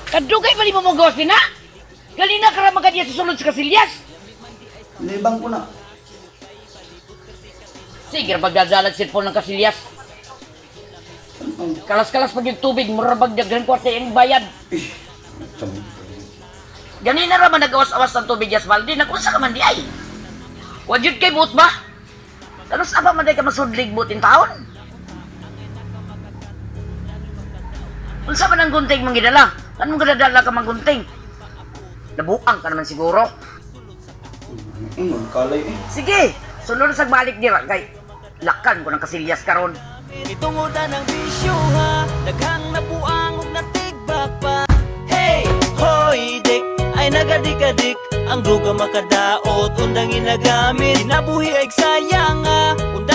Kadugay pa ni mo mo na? Ganina ka ra magkadiya sa sulod sa kasilyas. Libang ko na. Sige, pagdadalag cellphone ng kasilyas. Kalas-kalas pag yung tubig, mura bag daghan kwarta yung bayad. Eh, Ganina ra man nagawas-awas ng tubig yas balde, nag-unsa ka man di ay. Wajud kay buot ba? Ano sa pa man day ka masudlig buot in taon? Unsa man ang gunting mong gidala? Anong gadadala ka mang gunting? Nabuang ka naman siguro. Magkalay eh. Sige, sunod sa balik dira kay lakan ko ng kasilyas karon. Itungodan ang bisyo ha. Daghang nabuang ug natigbak pa. Hey! Hoy dik! Ay nagadikadik. Ang druga makadaot. Undang ginagamit. Kinabuhi ay sayang nga. Undang.